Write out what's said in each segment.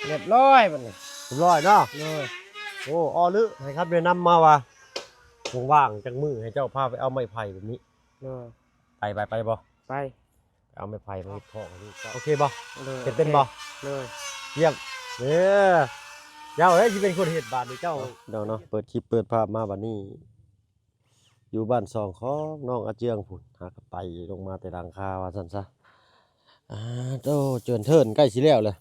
ຮຽບຮ້ອຍບັດນີ້ ຮຽບຮ້ອຍເນາະ. ໂດຍ. ໂອ້ ອໍ ຫຼື ໃຫ້ຄຳແນະນຳມາວ່າ ວ່າງໆຈັກມື້ໃຫ້ເຈົ້າພາໄປເອົາໄມ້ໄຜ່ແບບນີ້. ໂດຍ. ໄປ ໄປ ໄປບໍ່? ໄປ ໄປເອົາໄມ້ໄຜ່ມາເຮັດຄອກໃຫ້ລູກເຈົ້າ ໂອເຄບໍ່? ໂດຍ. ເຮັດເປັນບໍ່? ໂອເຄ. ໂດຍ. ຢ້ຽມ. ເອີ ເຈົ້າເອີຍ ຊິເປັນຄົນເຮັດບາດນີ້ເຈົ້າ. ເອົາເນາະ ເປີດຄລິບເປີດພາບມາບັດນີ້ ຢູ່ບ້ານຊ່ອງຂອງນ້ອງອາເຈືອງພຸ້ນ ຫາກະໄຕ່ລົງມາແຕ່ຫຼັງຄາວ່າຊັ້ນຊະ. ອ່າ ໂຕ ເຈີນເທີນໃກ້ຊິແລ້ວແຫຼະ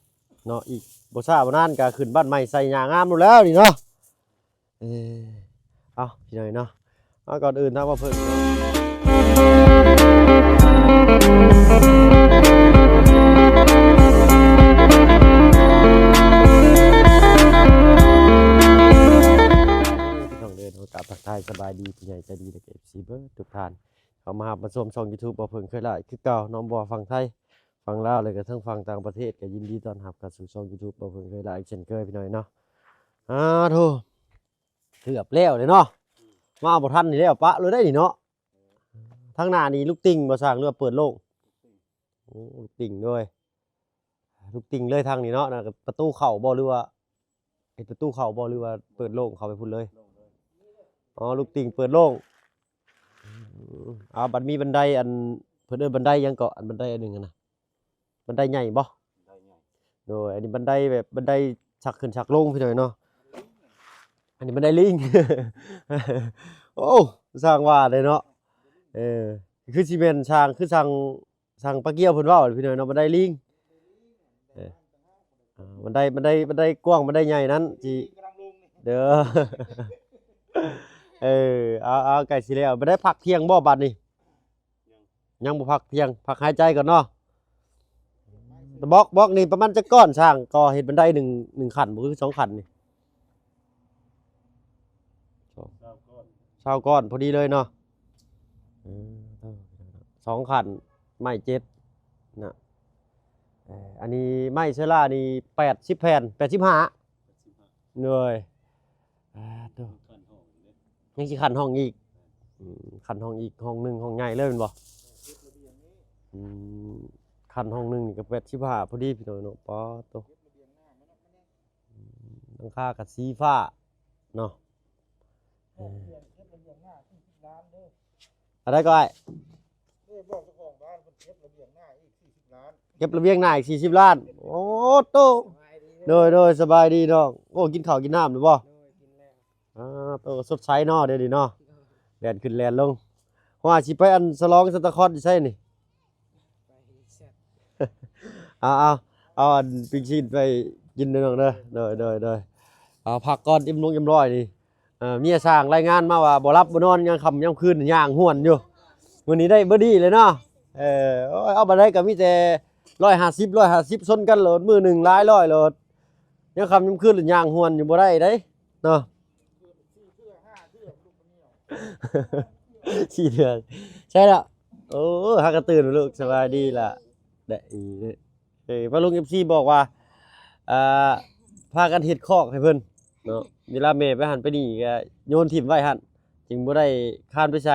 ເນາະ ອີກບໍ່ຊ້າບໍ່ນານກະຂຶ້ນບ້ານໃໝ່ໃສ່ຫຍ້າງາມໂລດແລ້ວນີ້ເນາະ. ເອີ ເອົາ ພີ່ນ້ອງເນາະ ເອົາ ກ່ອນອື່ນທາງບ່າວເພິ່ງເນາະ ພີ່ນ້ອງເດີເນາະ ກາບທັກທາຍສະບາຍດີຜູ້ໃຫຍ່ໃຈດີ ແລະ ເອັຟຊີ ເບິດທຸກທ່ານ ເຂົ້າມາຮັບມາຊົມຊ່ອງຢູທູບບ່າວເພິ່ງເຄີຍຫຼາຍຄືເກົ່າເນາະ ບໍ່ວ່າຝັ່ງໄທ ຝັ່ງລາວ ແລະ ກະທັງຝັ່ງຕ່າງປະເທດ ກະຍິນດີຕ້ອນຮັບເຂົ້າສູ່ຊ່ອງຢູທູບບ່າວເພິ່ງເຄີຍຫຼາຍເຊັ່ນເຄີຍ ພີ່ນ້ອງເນາະ. ອາໂທ ເກືອບແລ້ວເດ້ເນາະ ມາບໍ່ທັນນີ້ແລ້ວປະເລີຍໄດ໋ນີ້ເນາະ. ທາງໜ້ານີ້ລູກຕິ່ງບໍ່ຊ່າງ ຫຼືວ່າເປີດໂລ່ງ? ໂອ້ ລູກຕິ່ງເລີຍ ລູກຕິ່ງເລີຍທາງນີ້ເນາະ. ປະຕູເຂົ້າບໍ່ ຫຼືວ່າ ເຮັດປະຕູເຂົ້າບໍ່ ຫຼືວ່າເປີດໂລ່ງເຂົ້າໄປພຸ້ນເລີຍ? ອໍ ລູກຕິ່ງເປີດໂລ່ງ. ອືມ ອ່າ ບັດມີບັນໄດ ອັນ ເພິ່ນເອີ້ນບັນໄດຫຍັງເກາະ ອັນບັນໄດອັນໜຶ່ງຫັ້ນນະ ບັນໄດໃຫຍ່ບໍ່? ໂດຍ ອັນນີ້ບັນໄດແບບບັນໄດຊັກຂຶ້ນຊັກລົງ ພີ່ນ້ອງເນາະ. ອັນນີ້ບັນໄດລິງ ໂອ້ ຊ່າງວ່າເດ້ເນາະ. ເອີ ຄືຊິແມ່ນຊ່າງ ຄືຊ່າງ ຊ່າງປາກ້ຽວເພິ່ນເວົ້າ ພີ່ນ້ອງເນາະ ບັນໄດລິງ. ເອີ ອ່າ ບັນໄດ ບັນໄດ ບັນໄດກວ້າງ ບັນໄດໃຫຍ່ນັ້ນຊິ ເດີ ເອີ ເອົາ ເອົາ ໃກ້ຊິແລ້ວ. ບັນໄດພັກທ່ຽງບໍ່ບັດນີ້? ຍັງບໍ່ພັກທ່ຽງ ພັກຫາຍໃຈກ່ອນເນາະ. ບລັອກ ບລັອກນີ້ປະມານຈັກກ້ອນ ຊ່າງກໍ່ເຮັດບັນໄດໜຶ່ງ ໜຶ່ງຂັ້ນບໍ່ ຄືສອງຂັ້ນນີ້? ຊາວກ້ອນ ຊາວກ້ອນພໍດີເລີຍເນາະ. ເອີ ສອງຂັ້ນ ໄມ້ເຈັດນະ. ເອີ ອັນນີ້ໄມ້ເຊື້ອລານີ້ແປດສິບແຜ່ນ ແປດສິບຫ້າ ໂດຍ. ອ່າ ໂຕ ຍັງຊິຂັ້ນຫ້ອງອີກ. ອືມ ຂັ້ນຫ້ອງອີກ ຫ້ອງໜຶ່ງ ຫ້ອງໃຫຍ່ເລີຍແມ່ນບໍ່? ອືມ ຂັ້ນຫ້ອງໜຶ່ງນີ້ກະແປດສິບຫ້າພໍດີ ພີ່ນ້ອງເນາະ. ປາໂຕ ອືມ ຫຼັງຄາກະສີຟ້າເນາະ. ເອີ ອັນໃດກໍອ້າຍ? ເອີ ບອກເຈົ້າຂອງບ້ານເພິ່ນເກັບລະບຽງໜ້າອີກສີ່ສິບລ້ານ ເກັບລະບຽງໜ້າອີກສີ່ສິບລ້ານ. ໂອ້ໂຕ ໂດຍ ໂດຍ ສະບາຍດີນ້ອງ. ໂອ້ ກິນເຂົ້າກິນນ້ຳແລ້ວບໍ່? ໂດຍ ກິນແລ້ວ. ອ່າ ໂຕ ສົດໃສເນາະ ດຽວນີ້ເນາະ ແລ່ນຂຶ້ນແລ່ນລົງ. ວ່າຊິໄປອັນສະຫຼອງຊານຕາຄອດຢູ່ໃສນີ້? ເອົາ ເອົາ ເອົາອັນປີ້ງຊີ້ນໄປກິນເດີນ້ອງເດີ. ໂດຍ ໂດຍ ໂດຍ. ເອົາ ພັກກ່ອນ ອີ່ມລົງອີ່ມລອຍນີ້. ເອີ ເມຍຊ່າງລາຍງານມາວ່າບໍ່ຫຼັບບໍ່ນອນ ຍາມຄ່ຳຍາມຄືນຍ່າງຫ້ວນຢູ່. ມື້ນີ້ໄດ້ເບີດີ້ເລີຍເນາະ. ເອີ ໂອ້ຍ ເອົາປານໃດກະມີແຕ່ຮ້ອຍຫ້າສິບ ຮ້ອຍຫ້າສິບຊົນກັນໂລດ ມື້ໜຶ່ງຫຼາຍຮ້ອຍໂລດ. ຍາມຄ່ຳຍາມຄືນລະຍ່າງຫ້ວນຢູ່ ບໍ່ໄດ້ເດ້ເນາະ. ສີ່ເທື່ອ ໃຊ່ລະ. ໂອ້ ຫາກະຕື່ນລູກ ສະບາຍດີລະ. ເອີ ປ້າລຸງ ເອັຟຊີ ບອກວ່າ ອ່າ ພາກັນເຮັດຄອກໃຫ້ເພິ່ນເນາະ. ເວລາແມ່ໄປຫັ້ນໄປນີ້ກະໂຍນຖິ້ມໄວ້ຫັ້ນ ຈຶ່ງບໍ່ໄດ້ຄານໄປໃສ.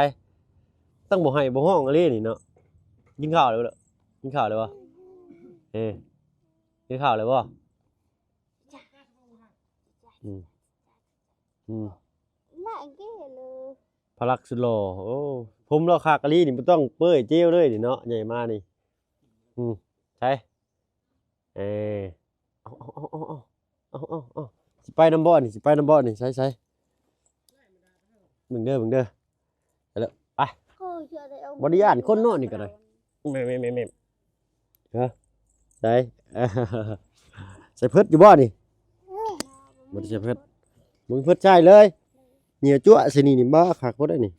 ຕ້ອງບໍ່ໄຫ້ບໍ່ຮ້ອງອີ່ຫຼີນີ້ເນາະ. ກິນເຂົ້າແລ້ວບໍ່? ກິນເຂົ້າແລ້ວບໍ່? ເອີ ກິນເຂົ້າແລ້ວບໍ່? ອືມ ອືມ ພະລັກສຸດຫຼໍ່. ໂອ້ ຜົມລາວຄັກອີ່ຫຼີນີ້ ບໍ່ຕ້ອງເປີ້ຍເຈວເລີຍນີ້ເນາະ ໃຫຍ່ມານີ້. ອືມ ໃສ ເອີ ເອົາ ເອົາ ເອົາ ຊິໄປນຳບໍ່ນີ້ ຊິໄປນຳບໍ່ນີ້? ໃສ ໃສ ເບິ່ງເດີ ເບິ່ງເດີ. ໄປເລີຍ ໄປ. ບໍ່ໄດ້ຢ້ານຄົນເນາະນີ້ກະໄດ້. ແມ່ນໆໆ ຮະ ໃສ ໃສ່ເພິດຢູ່ບໍ່ນີ້? ບໍ່ໄດ້ໃສ່ເພິດ ບໍ່ມີເພິດໃສ່ເລີຍ. ເຫຍື້ອຈົວະໃສ່ນີ້ນີ້ ມາຄັກບໍ່ໄດ້ນີ້.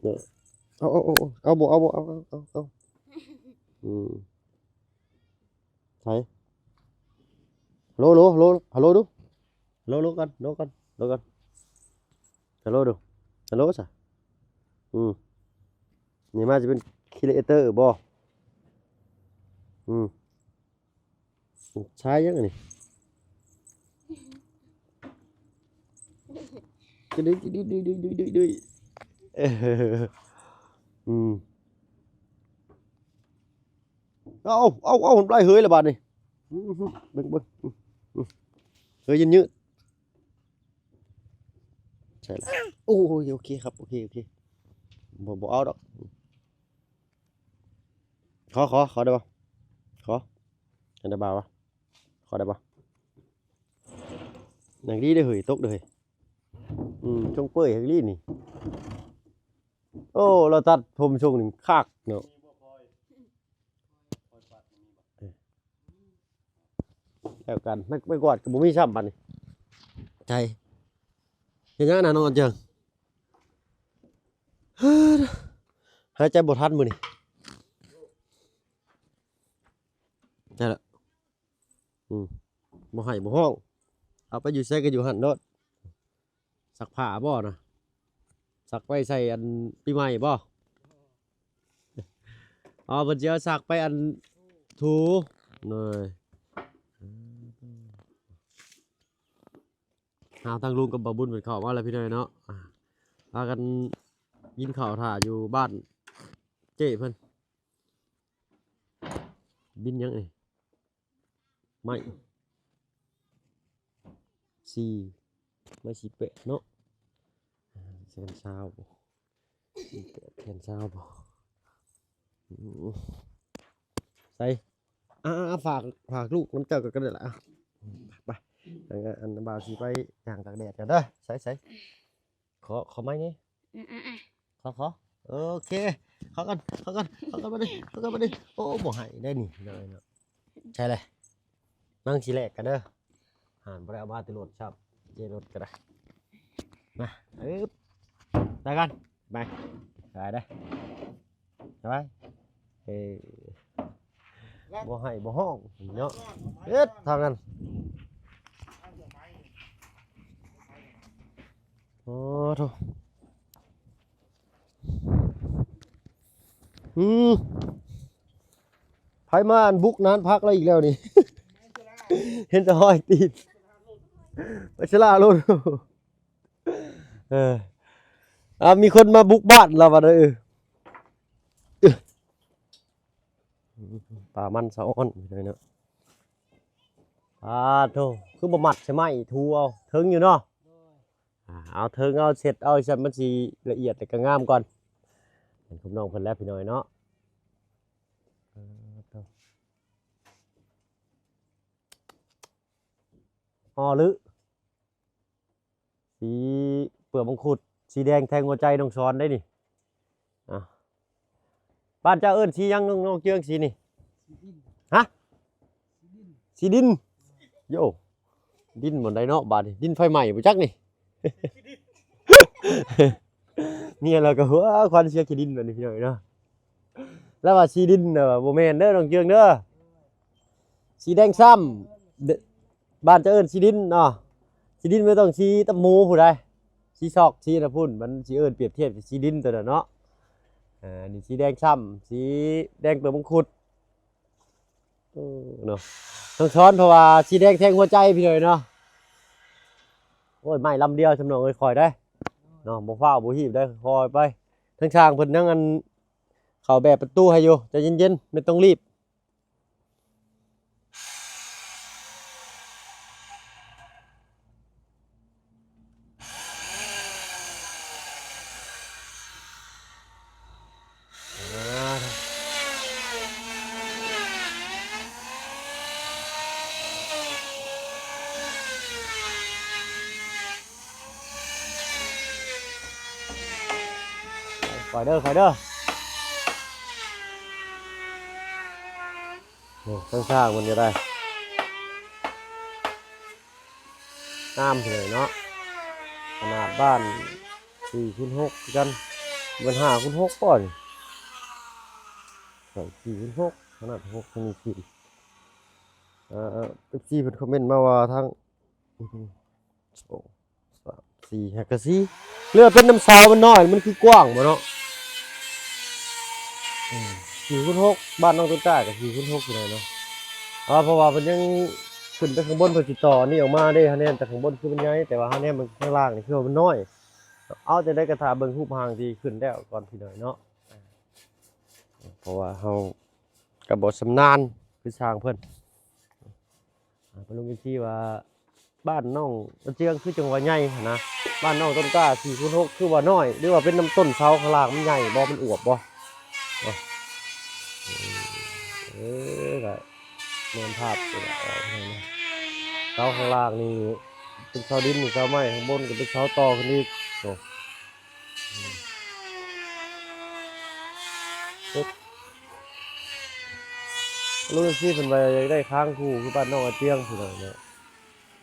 ເອົາ ເອົາ ເອົາ ເອົາ ເອົາບໍ່ ເອົາບໍ່ ເອົາ ເອົາ ເອົາ ເອົາ. ໃສ ຮາໂຫຼ ໂຫຼ ຮາໂຫຼ ຮາໂຫຼດູ ຮາໂຫຼ ໂຫຼກ່ອນ ໂຫຼກ່ອນ ໂຫຼກ່ອນ ຮາໂຫຼດູ ຮາໂຫຼຊະ. ອືມ ນີ້ມາຊິເປັນຄຣີເອເຕີບໍ່? ອືມ ຊາຍຍັງອັນນີ້ ກະດິກ ກະດິກ ເອີ ອືມ. ເອົາ ເອົາ ເອົາ ໄລ່ເຮີຍລະບາດນີ້. ອືມ ເບິ່ງ ເບິ່ງ ອືມ ເຮີຍ ຍືດໆ ໃຊ່ລະ ໂອ້ຍ ໂອເຄຄັບ ໂອເຄ ໂອເຄ ບໍ່ ບໍ່ເອົາດອກ ຂໍ ຂໍ ຂໍໄດ້ບໍ່? ຂໍ ອັນດາບາວະ ຂໍໄດ້ບໍ່? ນັກດີເດີເຮີຍ ຕົກເດີເຮີຍ ອືມ ຊົງເປີຍຫັ້ນລີ້ນີ້ ໂອ້ ລາວຕັດຜົມຊົງນີ້ຄັກເນາະ ແລ້ວກັນ ໄມ້ ໄມ້ກວາດກໍບໍ່ມີຊ້ຳບາດນີ້ ໃຈ ເຮັດຫຍັງນະນ້ອງເຈີງ? ຫາຍໃຈບໍ່ທັນມື້ນີ້ ໃຈລະ ອືມ ບໍ່ໄຫ້ບໍ່ຮ້ອງ ເອົາໄປຢູ່ໃສກໍຢູ່ຫັ້ນໂລດ ຊັກຜ້າບໍ່ນະ ຊັກໄວ້ໃສ່ອັນປີໃໝ່ບໍ່? ອໍ ເພິ່ນຊິເອົາຊັກໄປອັນຖູ ໂດຍ ເຮົາທາງລຸງກັບບ່າວບຸນເພິ່ນເຂົ້າມາແລ້ວພີ່ນ້ອງເນາະ ອ່າ ພາກັນກິນເຂົ້າຖ້າຢູ່ບ້ານເຈ້ເພິ່ນ ບິນຫຍັງນີ້? ໄມ້ສີ່ ໄມ້ສີ່ແປດເນາະ ແສນຊາວບໍ່ ສີ່ແປດແສນຊາວບໍ່ ອືມ ໃສ່ ອ່າ ອ່າ ຝາກ ຝາກລູກນຳເຈົ້າກໍໄດ້ລະ ໄປ ອັນ ອັນບ່າວຊິໄປຍ່າງຕາກແດດກ່ອນເດີ ໃສ່ ໃສ່ ຂໍ ຂໍໄມ້ແດ່ ອືມ ອືມ ອືມ ຂໍ ຂໍ ໂອເຄ ຂໍກ່ອນ ຂໍກ່ອນ ຂໍກ່ອນ ມານີ້ ຂໍກ່ອນ ມານີ້ ໂອ້ ບໍ່ໃຫ້ໄດ້ນີ້ ນ້ອຍເນາະ ໃຊ່ແຫຼະ ນັ່ງຊິແລກກັນເດີ ຫານບໍ່ໄດ້ເອົາມາແຕ່ລົດຊ້ຳ ເຈ້ລົດກໍໄດ້ ມາ ອຶບ ໄປກັນ ໄປ ໄປເດີ ໄປ ເອີ ບໍ່ໃຫ້ບໍ່ຮ້ອງເນາະ ເຮັດທາງນັ້ນ ໂອ້ໂທ້ ອືມ ໃຜມາອັນບຸກນານພັກລະອີກແລ້ວນີ້ ເຫັນແຕ່ຮອຍຕີນ ໄປສະລາໂລດ ເອີ ອ່າ ມີຄົນມາບຸກບ້ານລະວ່າເດີ ເອີ ປາມັນສະອອນເນາະ ປາໂທ້ ຄືບໍ່ມັດໃສ່ໄມ້ຖູເອົາ ເຖິງຢູ່ເນາະ ອ່າ ເອົາເຖິງເອົາເຊັດເອົາ ຊັ້ນມັນຊິລະອຽດ ແລ້ວກໍງາມກ່ອນ ເຫັນກັບນ້ອງເພິ່ນແລ້ວພີ່ນ້ອງເນາະ ເອີ ໂທ້ ອໍ ຫຼື ສີເປືອກມັງຄຸດ ສີແດງແທງຫົວໃຈນ້ອງສອນໄດ໋ນີ້ ອ່າ ບ້ານເຈົ້າເອີ້ນສີຫຍັງນ້ອງ ນ້ອງເຈືອງ ສີນີ້? ຮະ? ສີດິນ ໂຢ ດິນບ່ອນໃດເນາະບາດນີ້ ດິນໄຟໄໝ້ບໍ່ຈັກນີ້ ເມຍລາວກໍຫົວຄວັນເສຍຂີ້ດິນບາດນີ້ພີ່ນ້ອງເນາະ ລາວວ່າສີດິນ ລາວວ່າບໍ່ແມ່ນເດີນ້ອງເຈືອງເດີ ສີແດງຊ້ຳ ບ້ານເຈົ້າເອີ້ນສີດິນເນາະ ສີດິນມັນຕ້ອງສີຕຳໝູຜູ້ໃດ ສີຊອກ ສີອັນນະພຸ້ນ ມັນຊິເອີ້ນປຽບທຽບສີດິນໂຕນັ້ນເນາະ ເອີ ອັນນີ້ສີແດງຊ້ຳ ສີແດງເປືອກມັງຄຸດ ເອີ ເນາະ ຕ້ອງສອນ ເພາະວ່າສີແດງແທງຫົວໃຈພີ່ນ້ອງເນາະ ໂອ້ຍ ໄມ້ລຳດຽວ ສຳນອງເອີຍ ຄ່ອຍໄດ໋ເນາະ ບໍ່ຟ້າວບໍ່ຮີບໄດ໋ ຄ່ອຍໄປ ທາງຊ່າງເພິ່ນຍັງອັນ ເຂົ້າແບບປະຕູໃຫ້ຢູ່ ໃຈເຢັນໆ ແມ່ນຕ້ອງລີບ ຄ່ອຍເດີ ຄ່ອຍເດີ ນີ້ ທາງຊ່າງເພິ່ນກໍໄດ້ ງາມເລີຍເນາະ ຂະໜາດບ້ານສີ່ຄູນຫົກຄືກັນ ແມ່ນຫ້າຄູນຫົກບໍ່ນີ້ ໃຊ່ ສີ່ຄູນຫົກ ຂະໜາດຫົກ ທາງນີ້ສີ່ ເອີ ເອັຟຊີເພິ່ນຄອມເມັນມາວ່າທາງ ສອງ ສາມ ສີ່ ຫາກະສີ່ ເຫຼືອເປັນນຳເສົາມັນນ້ອຍ ມັນຄືກວ້າງບໍ່ເນາະ ອືມ ສີ່ຄູນຫົກ ບ້ານນ້ອງຕົ້ນກ້າກໍສີ່ຄູນຫົກຢູ່ແລ້ວເນາະ ເພາະວ່າເພິ່ນຍັງຂຶ້ນໄປຂ້າງບົນ ເພິ່ນຊິຕໍ່ອັນນີ້ອອກມາເດ້ ຫາແນມຈາກຂ້າງບົນຄືມັນໃຫຍ່ ແຕ່ວ່າຫາແນມເບິ່ງຂ້າງລ່າງນີ້ຄືວ່າມັນນ້ອຍ ເອົາ ຈັ່ງໃດກໍຖ້າເບິ່ງຮູບຮ່າງທີ່ຂຶ້ນແລ້ວກ່ອນພີ່ນ້ອງເນາະ ເພາະວ່າເຮົາກໍບໍ່ຊຳນານຄືຊ່າງເພິ່ນ ອ່າ ປ້າລຸງເອັຟຊີວ່າ ບ້ານນ້ອງຕາເຈືອງຄືຈັ່ງວ່າໃຫຍ່ຫັ້ນນະ, ບ້ານນ້ອງຕົ້ນກ້າສີ່ຄູນຫົກຄືວ່ານ້ອຍ ຫຼືວ່າເປັນນຳຕົ້ນເສົາຂ້າງລ່າງມັນໃຫຍ່ບໍ່ ມັນອວບບໍ່ເນາະ? ເອີ ກະແມ່ນພາບນີ້ແຫຼະ ເສົາຂ້າງລ່າງນີ້ເປັນເສົາດິນ ເສົາໄມ້ ຂ້າງບົນກໍເປັນເສົາຕໍ່ຂຶ້ນອີກ ໂອ້. ລຸງເອັຟຊີເພິ່ນວ່າຢາກໄດ້ຄ້າງຄູ່ຄືບ້ານນ້ອງຕາເຈືອງພຸ້ນແຫຼະເນາະ.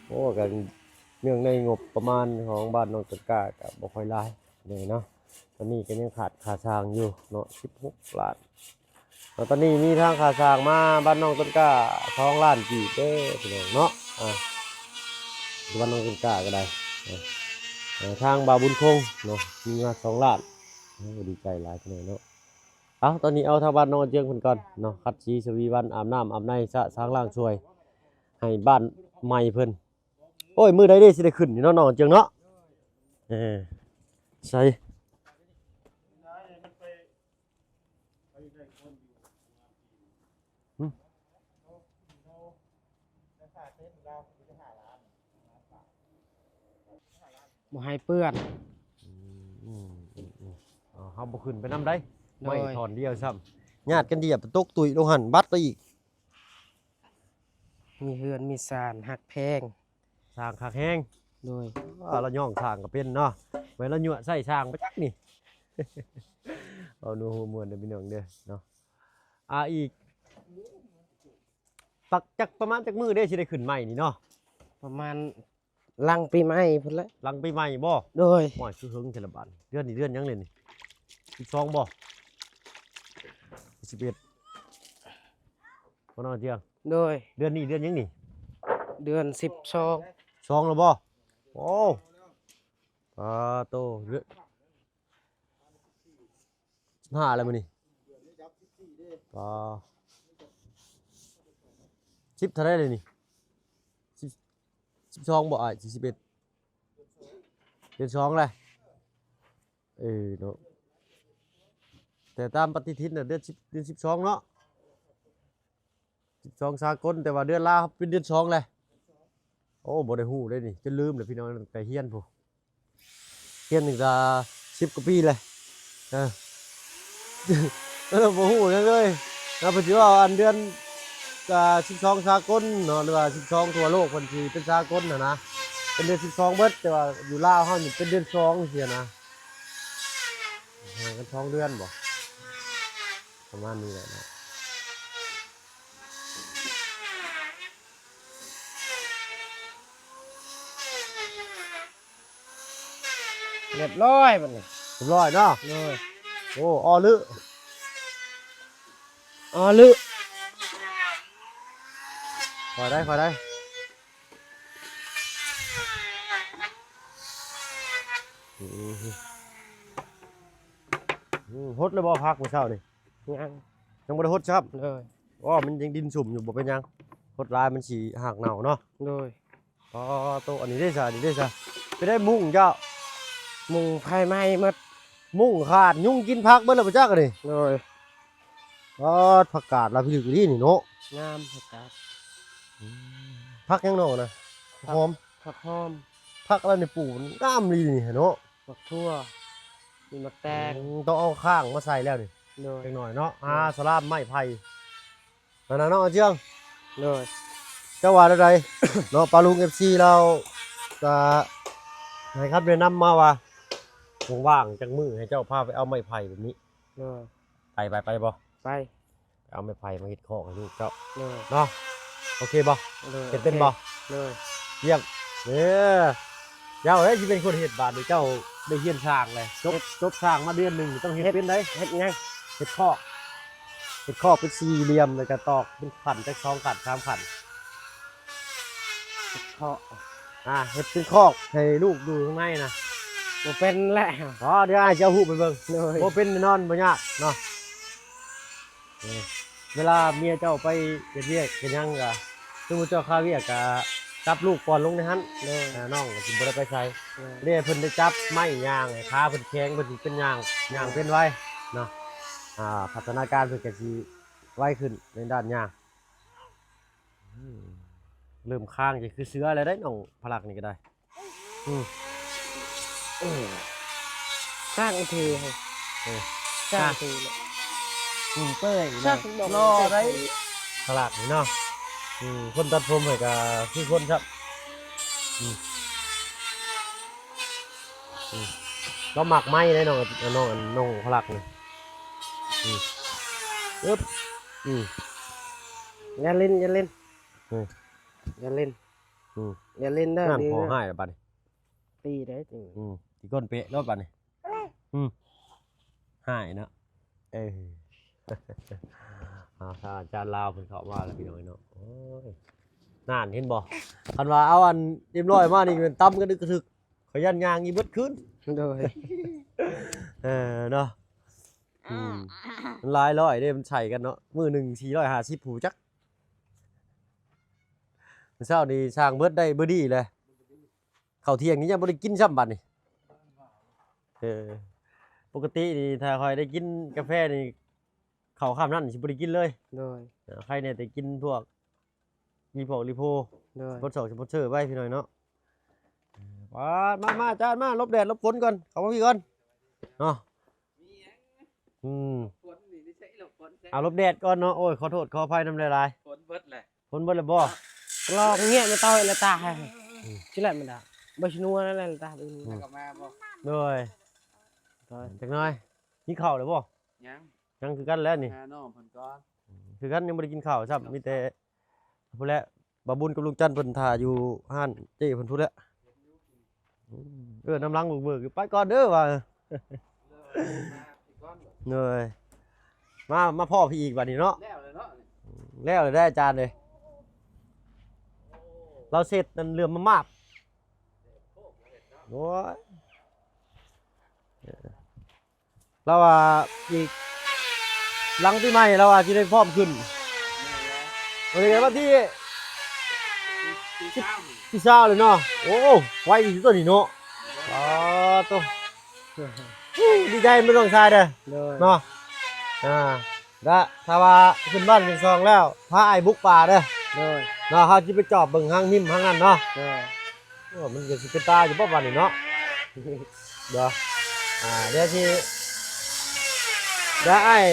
ໂອ້ ກະເນື່ອງໃນງົບປະມານຂອງບ້ານນ້ອງຕົ້ນກ້າກະບໍ່ຄ່ອຍຫຼາຍແນ່ເນາະ, ຕອນນີ້ກະຍັງຂາດຄ່າສ້າງຢູ່ເນາະ ສິບຫົກລ້ານ. ແລ້ວຕອນນີ້ມີທາງຄ່າສ້າງມາບ້ານນ້ອງຕົ້ນກ້າສອງລ້ານກີບເດີພີ່ນ້ອງເນາະ. ອ່າ ບ້ານນ້ອງຕົ້ນກ້າກໍໄດ້ ອ່າ ທາງບ່າວບຸນຄົງເນາະ ມີມາສອງລ້ານ. ໂອ້ ດີໃຈຫຼາຍພີ່ນ້ອງເນາະ. ເອົາ ຕອນນີ້ເອົາທາງບ້ານນ້ອງຕາເຈືອງເພິ່ນກ່ອນເນາະ, ຂັດສີສະຫວີວັນ ອາບນ້ຳອາບໃນ ສະສາງລ້າງຊ່ວຍໃຫ້ບ້ານໃໝ່ເພິ່ນ. ໂອ້ຍ ມື້ໃດເດຊິໄດ້ຂຶ້ນນີ້ເນາະ ນ້ອງຕາເຈືອງເນາະ? ເອີ ໃສ ຫຶ ບໍ່ໃຫ້ເປື້ອນ. ອືມ ເຮົາບໍ່ຂຶ້ນໄປນຳໃດ໋ ໂດຍ ໄມ້ທ່ອນດຽວຊ້ຳ ຍາດກັນດຽວໄປຕົກຕຸ້ຍລົງຫັ້ນ ບັດໄປອີກ. ມີເຮືອນມີຊານ ຮັກແພງ ສ້າງຄັກແຮງ. ໂດຍ ອ້າ ລາວຍ້ອງສ້າງກໍເປັນເນາະ, ແມ່ນລາວຍົວະໃຊ້ສ້າງປະຈັກນີ້. ເວົ້ານົວຫົວມ່ວນເດີພີ່ນ້ອງເດີເນາະ. ອ່າ ອີກ ປັກຈັກ ປະມານຈັກມື້ເດຊິໄດ້ຂຶ້ນໃໝ່ນີ້ເນາະ? ປະມານຫຼັງປີໃໝ່ພຸ້ນແຫຼະ. ຫຼັງປີໃໝ່ບໍ່? ໂດຍ ໂອ້ຍ ຄືເຫິງແທ້ລະບາດນີ້. ເດືອນນີ້ເດືອນຫຍັງແລ້ວນີ້? ສິບສອງບໍ່? ສິບເອັດ ບໍ່ນ້ອຍເທື່ອ. ໂດຍ ເດືອນນີ້ເດືອນຫຍັງນີ້? ເດືອນສິບສອງ ສອງແລ້ວບໍ່? ໂອ້ ປາໂຕ ເດືອນສິບຫ້າແລ້ວມື້ນີ້. ປາ ສິບເທົ່າໃດແລ້ວນີ້? ສິບ ສິບສອງບໍ່ອ້າຍ? ສິບເອັດ ເດືອນສອງແລ້ວ. ເອີເນາະ ແຕ່ຕາມປະຕິທິນນະ ເດືອນສິບ ເດືອນສິບສອງເນາະ ສິບສອງສາກົນ, ແຕ່ວ່າເດືອນລາວເປັນເດືອນສອງແລ້ວ. ໂອ້ ບໍ່ໄດ້ຮູ້ເດ້ນີ້ ຈົນລືມແລ້ວພີ່ນ້ອງ, ແຕ່ຮຽນພຸ້ນ ຮຽນຕັ້ງແຕ່ສິບກວ່າປີແລ້ວ. ເອີ ເອີ ບໍ່ຮູ້ຫຍັງເລີຍ. ແລ້ວເພິ່ນຊິເວົ້າອັນເດືອນ ກະສິບສອງສາກົນເນາະ ຫຼືວ່າສິບສອງທົ່ວໂລກ ເພິ່ນຊິເປັນສາກົນຫັ້ນນະ ເປັນເດືອນສິບສອງເບິດ, ແຕ່ວ່າຢູ່ລາວເຮົານີ້ເປັນເດືອນສອງຊີ້ນະ, ຫ່າງກັນສອງເດືອນບໍ ປະມານນີ້ແຫຼະເນາະ. ຮຽບຮ້ອຍບັດນີ້ ຮຽບຮ້ອຍເນາະ. ໂດຍ ໂອ້ ອໍ ອໍ ຄ່ອຍໄດ້ ຄ່ອຍໄດ້. ອືມ ອືມ ຫົດແລ້ວບໍ່ຜັກມື້ເຊົ້ານີ້? ຍັງ ຍັງບໍ່ໄດ້ຫົດຊ້ຳ. ໂດຍ ອໍ ມັນຍັງດິນຊຸ່ມຢູ່ ບໍ່ເປັນຫຍັງ, ຫົດຫຼາຍມັນຊິຮາກເນົ່າເນາະ. ໂດຍ ອໍ ໂຕ ອັນນີ້ເດ້ຊະ ອັນນີ້ເດ້ຊະ ເປັນໄດມຸງເຈົ້າ? ມຸງໄຟໄໝ້ໝົດ ມຸງຂາດ ຍຸງກິນຜັກເບິດແລ້ວບໍ່ຈັກອັນນີ້. ໂດຍ ປາດ ຜັກກາດລາວພິລຶກອີ່ຫຼີນີ້ເນາະ. ງາມຜັກກາດ. ອືມ ຜັກຫຍັງເນາະນະ? ຜັກຫອມ ຜັກຫອມ. ຜັກລາວນີ້ປູກງາມອີ່ຫຼີນີ້ເນາະ. ໝາກຖົ່ວ ມີໝາກແຕງ. ອືມ ຕ້ອງເອົາຄ້າງມາໃສ່ແລ້ວນີ້. ໂດຍ ຈັກໜ້ອຍເນາະ. ໂດຍ ຫາສະລາມໄມ້ໄຜ່ ນັ້ນນະເນາະ ອາເຈືອງ. ໂດຍ ເຈົ້າວ່າແນວໃດເນາະ ປ້າລຸງ ເອັຟຊີ ລາວກະໃຫ້ຄຳແນະນຳມາວ່າ ວ່າງໆຈັກມື້ໃຫ້ເຈົ້າພາໄປເອົາໄມ້ໄຜ່ແບບນີ້. ໂດຍ ໄປ ໄປ ໄປບໍ່? ໄປ ໄປເອົາໄມ້ໄຜ່ມາເຮັດຄອກໃຫ້ລູກເຈົ້າ. ໂດຍ ເນາະ ໂອເຄບໍ່? ໂດຍ ເຮັດເປັນບໍ່? ໂອເຄ ໂດຍ ຢ້ຽມ. ເອີ ເຈົ້າເອີຍ ຊິເປັນຄົນເຮັດບາດນີ້ ເຈົ້າໄດ້ຮຽນຊ່າງແລ້ວ ຈົບ ຈົບຊ່າງມາເດືອນໜຶ່ງ ຕ້ອງເຮັດເປັນໄດ໋. ເຮັດຫຍັງ? ເຮັດຄອກ ເຮັດຄອກເປັນສີ່ຫຼ່ຽມ ແລ້ວກະຕອກເປັນຂັ້ນຈັກສອງຂັ້ນສາມຂັ້ນ. ເຮັດຄອກ ອ່າ ເຮັດເປັນຄອກໃຫ້ລູກຢູ່ຂ້າງໃນນະ. ບໍ່ເປັນແຫຼະ. ອໍ ດຽວອ້າຍຊິເອົາຮູບໄປເບິ່ງ. ໂດຍ ບໍ່ເປັນແນ່ນອນ ບໍ່ຍາກເນາະ. ເອີ ເວລາເມຍເຈົ້າໄປເຮັດວຽກເຮັດຫຍັງກະ ສົມມຸດເຈົ້າຄາວຽກກະຈັບລູກປ່ອນລົງໃນຫັ້ນ. ໂດຍ ເອີ ນ້ອງກະຊິບໍ່ໄດ້ໄປໃສ. ໂດຍ ເດ ເພິ່ນໄດ້ຈັບໄມ້ຍ່າງ ໃຫ້ຂາເພິ່ນແຂງ ເພິ່ນຊິເປັນຍ່າງ ຍ່າງເປັນໄວເນາະ. ອ່າ ພັດທະນາການເພິ່ນກະຊິໄວຂຶ້ນໃນດ້ານຍ່າງ. ອືມ ເລີ່ມຄ້າງຈະຄືເສືອແລ້ວໄດ໋ ນ້ອງພະລັກນີ້ກໍໄດ້. ອືມ ເອີ ສ້າງເທ່ ເອີ ສ້າງເທ່ ອືມ ເປີຍ ສ້າງດອກ ຫຼໍ່ໄດ໋ ພະລັກນີ້ເນາະ. ອືມ ຄົນຕັດຜົມໃຫ້ກໍຄືຄົນຊ້ຳ. ອືມ ອືມ ລາວມັກໄມ້ໄດ໋ ນ້ອງ ນ້ອງ ນ້ອງພະລັກນີ້. ອືມ ອຶບ ອືມ ຢ່າຫຼິ້ນ ຢ່າຫຼິ້ນ ເອີ ຢ່າຫຼິ້ນ ອືມ ຢ່າຫຼິ້ນເດີ ນັ້ນ ດີ ພໍຮ້າຍແລ້ວບັດນີ້ ຕີໄດ້ຕິ ອືມ ຕີກົ້ນເປະໂລດບັດນີ້. ອືມ ຮ້າຍເນາະ ເອີ ເອົາ ທ່ານອາຈານລາວເພິ່ນເຂົ້າມາແລ້ວ ພີ່ນ້ອງເນາະ. ໂອ້ຍ ນັ້ນ ເຫັນບໍ່ ຄັນວ່າເອົາອັນເອັມຮ້ອຍມານີ້ແມ່ນຕຳກັນອຶກກະທຶກ ຂ້ອຍຢ້ານຍ່າງອີກເບິດຄືນ. ໂດຍ ເອີ ເນາະ ອືມ ມັນຫຼາຍຮ້ອຍເດ້ ມັນໃສ່ກັນເນາະ ມື້ໜຶ່ງສີ່ຮ້ອຍຫ້າສິບ ຜູ້ຈັກ ມື້ເຊົ້ານີ້ສ້າງເບິດໄດ້ເບີດີ້ແຫຼະ ເຂົ້າທ່ຽງນີ້ຍັງບໍ່ໄດ້ກິນຊ້ຳບັດນີ້. ເອີ ປົກກະຕິນີ້ຖ້າຂ້ອຍໄດ້ກິນກາແຟນີ້ ເຂົ້າຄ່ຳນັ້ນຊິບໍ່ໄດ້ກິນເລີຍ. ໂດຍ ເອີ ໃຄແດ່ໄດ້ກິນພວກ ມີພວກລີໂພ ໂດຍ ສະປອນເຊີ ສະປອນເຊີໄວ້ ພີ່ນ້ອງເນາະ. ເອີ ມາ ມາ ມາ ຈານມາ ຫຼົບແດດຫຼົບຝົນກ່ອນ ເຂົ້າມາພີ້ກ່ອນເນາະ. ອືມ ຝົນນີ້ໃສ ຫຼົບຝົນໃສ ເອົາຫຼົບແດດກ່ອນເນາະ. ໂອ້ຍ ຂໍໂທດຂໍອະໄພນຳຫຼາຍໆ ຝົນເບິດແຫຼະ. ຝົນເບິດແລ້ວບໍ່? ລອງເງຍມາເຕົາໃຫ້ລະຕາໃຫ້ ອືມ ຊິແຫຼະມັນດາ ບໍ່ຊິນົວນັ້ນແຫຼະລະຕາ ອືມ ແລ້ວກໍມາບໍ່? ໂດຍ ໂດຍ ຈັກໜ້ອຍ ກິນເຂົ້າແລ້ວບໍ່? ຍັງ ຍັງຄືກັນແຫຼະນີ້ ຫານ້ອງເພິ່ນກ່ອນ ອືມ ຄືກັນ ຍັງບໍ່ໄດ້ກິນເຂົ້າຊ້ຳ ມີແຕ່ ພຸ້ນແຫຼະ ບ່າວບຸນກັບລຸງຈັນເພິ່ນຖ້າຢູ່ຮ້ານເຈ້ເພິ່ນພຸ້ນແຫຼະ. ອືມ ເອີ້ນນຳຫຼັງເບີກໆ ໄປກ່ອນເດີວ່າ. ເອີຍ ມາ ມາພໍ້ພີ້ອີກບັດນີ້ເນາະ. ແລ້ວແລ້ວເນາະ ອືມ ແລ້ວແລ້ວໄດ໋ອາຈານເອີຍ ລາວເຊັດນັ້ນເຫຼືອມມາບໆ. ໂອ້ຍ ລາວວ່າອີກຫຼັງປີໃໝ່ລາວວ່າຊິໄດ້ພ້ອມຂຶ້ນ. ແມ່ນແລ້ວ ວັນນີ້ວັນທີ ທີ ທີຊາວ ທີຊາວເລີຍເນາະ. ໂອ້ ໄວທີ່ສຸດຕົວນີ້ເນາະ. ອໍ ໂຕ ດີໃຈແມ່ນນ້ອງຊາຍເດີ ໂດຍ ເນາະ. ອ່າ ລະຖ້າວ່າຂຶ້ນບ້ານຂຶ້ນຊ່ອງແລ້ວ ພາອ້າຍບຸກປ່າເດີ ໂດຍ ເນາະ. ເຮົາຊິໄປຈອບເບິ່ງທາງຮິມທາງນັ້ນເນາະ ໂດຍ. ໂອ້ ມັນກໍຊິເປັນຕາຢູ່ບໍ່ບາດນີ້ເນາະ. ດຽວ ອ່າ ດຽວຊິ ດຽວອ້າຍ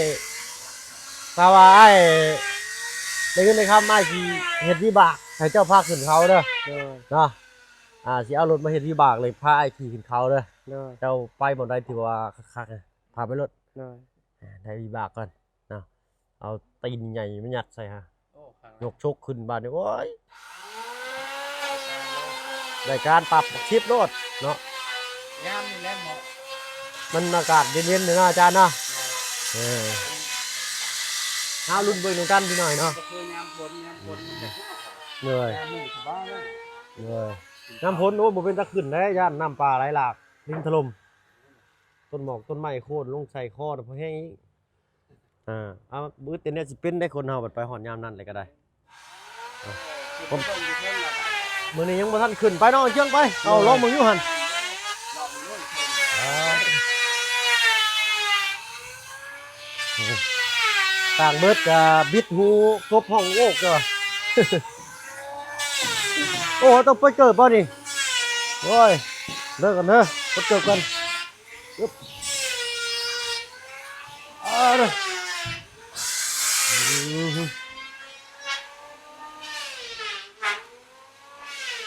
ຖ້າວ່າອ້າຍໄດ້ເງິນໄດ້ຄຳ ອ້າຍຊິເຮັດວິບາກໃຫ້ເຈົ້າພາຂຶ້ນເຂົາເດີ ໂດຍ ເນາະ. ອ່າ ຊິເອົາລົດມາເຮັດວິບາກເລີຍ ພາອ້າຍຂີ່ຂຶ້ນເຂົາເດີ ໂດຍ. ເຈົ້າໄປບ່ອນໃດທີ່ວ່າຄັກໆ ພາໄປໂລດ ໂດຍ. ອ່າ ໄດ້ວິບາກກ່ອນເນາະ ເອົາຕີນໃຫຍ່ມາຍັດໃສ່ຫາ ໂອ້ ຄັກ ຍົກຊົກຂຶ້ນບາດນີ້ ໂອ້ຍ ໄດ້ການປັບບັກສິບໂລດເນາະ. ຍາມນີ້ແຫຼະເໝາະ ມັນອາກາດເຢັນໆ ເນາະອາຈານເນາະ. ເອີ ເຮົາລຸ້ນເບິ່ງນຳກັນພີ່ນ້ອງເນາະ ກໍຄືຍາມຝົນ ຍາມຝົນມັນຈະ ໂດຍ ຍາມນີ້ສະບາຍເລີຍ ໂດຍ. ຍາມຝົນ ໂອ້ ບໍ່ເປັນຕາຂຶ້ນເດ້ ຢ້ານນ້ຳປ່າໄຫຼຫຼາກ ດິນຖະຫຼົ່ມ ຕົ້ນໝອກຕົ້ນໄມ້ໂຄ່ນລົງໃສ່ຄໍນະ ພໍແຮງອີກ. ອ່າ ເອົາ ບຶດແຕ່ແນວຊິເປັນໄດ້ ຄົນເຮົາບັດໄປຮອດຍາມນັ້ນແລ້ວກໍໄດ້. ອ່າ ມື້ນີ້ຍັງບໍ່ທັນຂຶ້ນໄປເນາະ ເຈີງໄປ ເອົາ ລອງເບິ່ງຢູ່ຫັ້ນ. ອ່າ ຕ່າງເບິດ ອ່າ ບິດຫູກົບຮ້ອງໂອກເດີ. ໂອ້ ຕ້ອງເປີດເກີບບໍ່ນີ້? ໂອ້ຍ ເດີກ່ອນເດີ ເປີດເກີບກ່ອນ. ອຶບ ອາ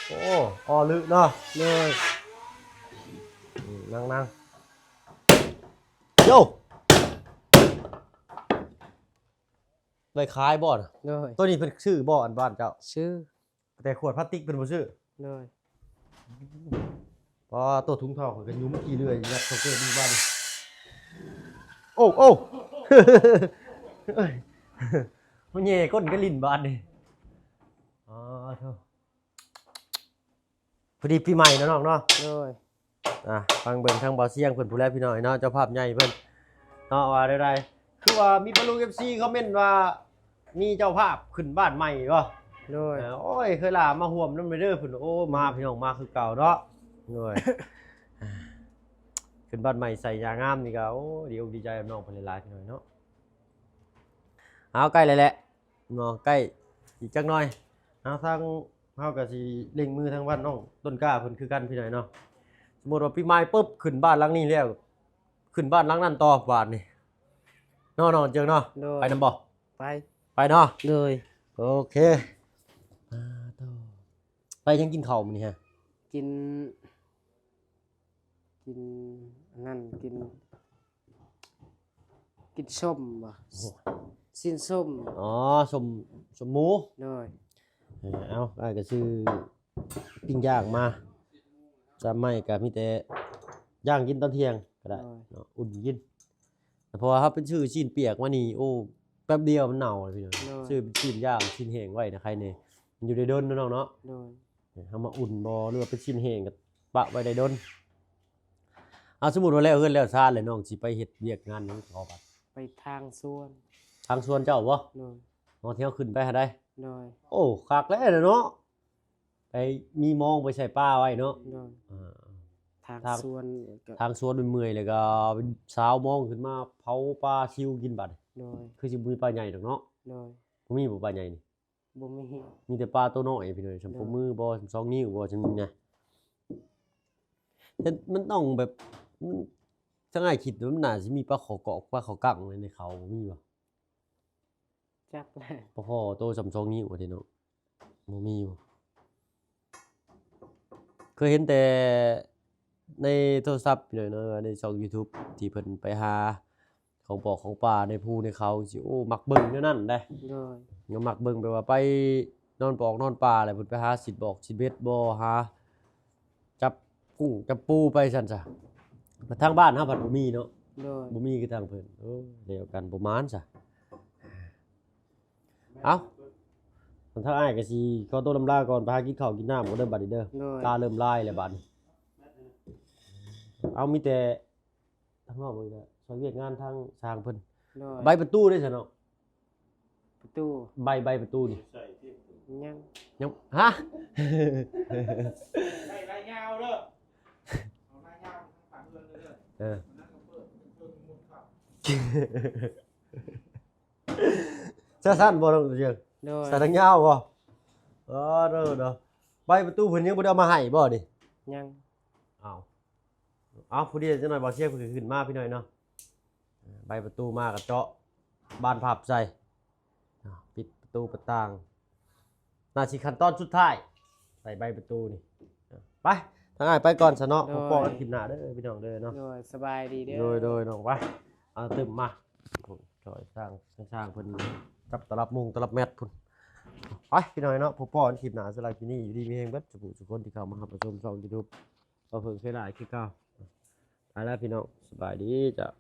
ໂອ້ ອໍ ລຶເນາະ ໂດຍ. ອືມ ນັ່ງໆ ໂຢ ໄດ້ຂາຍບໍ່ນະ? ໂດຍ. ໂຕນີ້ເພິ່ນຊື້ບໍ່ ອັນບ້ານເຈົ້າ? ຊື້. ແຕ່ຂວດພລາສຕິກເພິ່ນບໍ່ຊື້. ໂດຍ. ປ້າໂຕ ຖົງເທົ້າຂ້ອຍກໍຫຍຸມຂີ້ເລື່ອຍ ຍັດເຂົ້າເກີບຢູ່ບ້ານ. ໂອ້ ໂອ້ ມາແຍ່ກົ້ນກັນຫຼິ້ນບາດນີ້. ອໍ ໂທ້ ພໍດີປີໃໝ່ເນາະນ້ອງເນາະ. ໂດຍ. ອ່າ ຟັງເບິ່ງທາງບ່າວຊຽງເພິ່ນພຸ້ນແຫຼະພີ່ນ້ອງເນາະ ເຈົ້າພາບໃຫຍ່ເພິ່ນເນາະ ວ່າແນວໃດ ຄືວ່າມີບາລຸງ ເອັຟຊີ ຄອມເມັນວ່າ ມີເຈົ້າພາບຂຶ້ນບ້ານໃໝ່ບໍ່? ໂດຍ. ເອີ ໂອ້ຍ ເຄີຍລາມາຮ່ວມນຳເດີເພິ່ນ. ໂອ້ ມາພີ່ນ້ອງ ມາຄືເກົ່າເນາະ. ໂດຍ. ຂຶ້ນບ້ານໃໝ່ໃສ່ຢາງາມນີ້ກໍ ໂອ້ ດີອົກດີໃຈນຳນ້ອງເພິ່ນຫຼາຍໆ ພີ່ນ້ອງເນາະ. ເອົາ ໃກ້ແລ້ວແຫຼະເນາະ ໃກ້ອີກຈັກໜ່ອຍ. ເອົາ ທາງ ເຮົາກໍຊິເລັ່ງມືທາງບ້ານນ້ອງຕົ້ນກ້າເພິ່ນຄືກັນພີ່ນ້ອງເນາະ. ສົມມຸດວ່າປີໃໝ່ປຶບ ຂຶ້ນບ້ານຫຼັງນີ້ແລ້ວ ຂຶ້ນບ້ານຫຼັງນັ້ນຕໍ່ບາດນີ້ເນາະ ນ້ອງເຈີງເນາະ. ໂດຍ ໄປນຳບໍ່? ໄປ ໄປເນາະ. ໂດຍ ໂອເຄ. ອ່າ ໂຕ ໄປຫຍັງກິນເຂົ້າມື້ນີ້ຮະ? ກິນ ກິນອັນນັ້ນ ກິນ ກິນສົ້ມບໍ່? ໂອ້ ຊີ້ນສົ້ມ. ອໍ ສົ້ມ ສົ້ມໝູ. ໂດຍ ເອີ ເອົາ ອ້າຍກໍຊື້ປີ້ງຍ່າງມາ ຈານໄມ້ກໍມີແຕ່ຍ່າງກິນຕອນທ່ຽງກໍໄດ້ ໂດຍ ເນາະ ອຸ່ນກິນ. ເພາະວ່າເຮົາໄປຊື້ຊີ້ນປຽກມານີ້ ໂອ້ ແປັບດຽວມັນເນົ່າເລີຍພີ່ນ້ອງ. ໂດຍ ຊື້ເປັນຊີ້ນຍ່າງ ຊີ້ນແຫ້ງໄວ້ນະ ໄຄແນ່ ມັນຢູ່ໄດ້ດົນເນາະນ້ອງເນາະ. ໂດຍ ເຮົາມາອຸ່ນບໍ່ ຫຼືວ່າເປັນຊີ້ນແຫ້ງກໍປະໄວ້ໄດ້ດົນ. ເອົາ ສົມມຸດວ່າແລ້ວເຮືອນແລ້ວຊານແລ້ວ ນ້ອງຊິໄປເຮັດວຽກງານຫຍັງຕໍ່ບັດ? ໄປທາງສວນ. ທາງສວນເຈົ້າບໍ່? ໂດຍ ເອົາ ທີ່ເຮົາຂຶ້ນໄປຫັ້ນໃດ? ໂດຍ ໂອ້ ຄັກແລ້ວເນາະ ໄປມີມອງໄປໃສ່ປາໄວ້ເນາະ. ໂດຍ ອ່າ ທາງ ທາງສວນກໍ ທາງສວນເມື່ອຍໆ ແລ້ວກໍເປັນຊາວມອງຂຶ້ນມາເຜົາປາຊິວກິນບັດ. ໂດຍ ຄືຊິບໍ່ມີປາໃຫຍ່ດອກເນາະ. ໂດຍ ບໍ່ມີບໍ່ປາໃຫຍ່ນີ້? ບໍ່ມີ ມີແຕ່ປາໂຕນ້ອຍພີ່ນ້ອງ ສ່ຳ ໂດຍ ໂປ້ມືບໍ່ ສ່ຳສອງນິ້ວບໍ່ ສ່ຳນີ້ນະ. ແຕ່ມັນຕ້ອງແບບ ມັນ ທາງອ້າຍຄິດວ່າມັນໜ້າຊິມີປາຄໍກອກ ປາເຂົາກັງໃນເຂົາ ບໍ່ມີບໍ່? ຈັກແຫຼະ ປາຄໍໂຕສ່ຳສອງນິ້ວວ່າຕິເນາະ ບໍ່ມີບໍ່? ເຄີຍເຫັນແຕ່ໃນໂທລະສັບເນາະ ໃນຊ່ອງຢູທູບທີ່ເພິ່ນໄປຫາຂອງປອກຂອງປາໃນພູໃນເຂົາຈັ່ງຊີ້. ໂອ້ ມັກເບິ່ງແນວນັ້ນເດ້. ໂດຍ ຍັງມັກເບິ່ງ ແບບວ່າໄປນອນປອກນອນປາ ແລ້ວເພິ່ນໄປຫາຊິດບອກຊິດເບັດບໍ່ ຫາ ຈັບກຸ້ງຈັບປູໄປຊັ້ນຊະ. ແຕ່ທາງບ້ານເຮົາພັດບໍ່ມີເນາະ. ໂດຍ ບໍ່ມີຄືທາງເພິ່ນ. ໂອ້ ແລ້ວກັນ ບໍ່ໝານຊະ. ເອົ້າ ທາງອ້າຍກໍຊິຂໍຕົວລຳລາກ່ອນ ໄປຫາກິນເຂົ້າກິນນ້ຳກ່ອນເດີບັດນີ້ເດີ. ໂດຍ ຕາເລີ່ມລາຍແລ້ວບັດນີ້. ເອົາ ມີແຕ່ ທາງນອກເບິ່ງກໍຊ່ອຍວຽກງານທາງຊ່າງເພິ່ນ. ໂດຍ ໃບປະຕູເດ້ຊະເນາະ? ປະຕູ ໃບ ໃບປະຕູນີ້ ຍັງ ຍັງ ຮະ? ໄດ້ລາຍຍາວເດີ ເອົາລາຍຍາວທາງເຮືອນເດີ. ເອີ ນັ້ນກໍເປີດເບິ່ງໝົດຄັບ. ໃສ່ສັ້ນບໍ່ນ້ອງເຈີງ? ໂດຍ ໃສ່ທາງຍາວບໍ່? ອໍ ເດີ ເດີ ໃບປະຕູເພິ່ນຍັງບໍ່ໄດ້ເອົາມາໃຫ້ບໍ່ນີ້? ຍັງ. ເອົາ ເອົາ ພໍດີຈັກໜ້ອຍ ບ່າວຊຽງເພິ່ນກໍຂຶ້ນມາພີ່ນ້ອງເນາະ. ໃບປະຕູມາກໍເຈາະບານພັບໃສ່ ປິດປະຕູປະຕ່າງ. ໜ້າຊິຂັ້ນຕອນສຸດທ້າຍ ໃສ່ໃບປະຕູນີ້. ໄປ ທາງອ້າຍໄປກ່ອນຊະເນາະ. ໂດຍ ພົບພໍ້ກັນຄລິບໜ້າເດີພີ່ນ້ອງເດີເນາະ. ໂດຍ ສະບາຍດີເດີ. ໂດຍ ໂດຍ ນ້ອງ ໄປ ເອົາຕື່ມມາ ຊ່ອຍຊ່າງ ຊ່າງເພິ່ນຈັບຕະລັບມຸງຕະລັບແມັດພຸ້ນ. ໄປພີ່ນ້ອງເນາະ ພົບພໍ້ກັນຄລິບໜ້າ. ສຳລັບຄລິບນີ້ ຢູ່ດີມີແຮງເບິດສູ່ຜູ້ສູ່ຄົນທີ່ເຂົ້າມາຮັບມາຊົມຊ່ອງຢູທູບ ບໍ່ເພິ່ງເຄີຍຫຼາຍຄືເກົ່າ. ໄປແລ້ວພີ່ນ້ອງ ສະບາຍດີເຈົ້າ.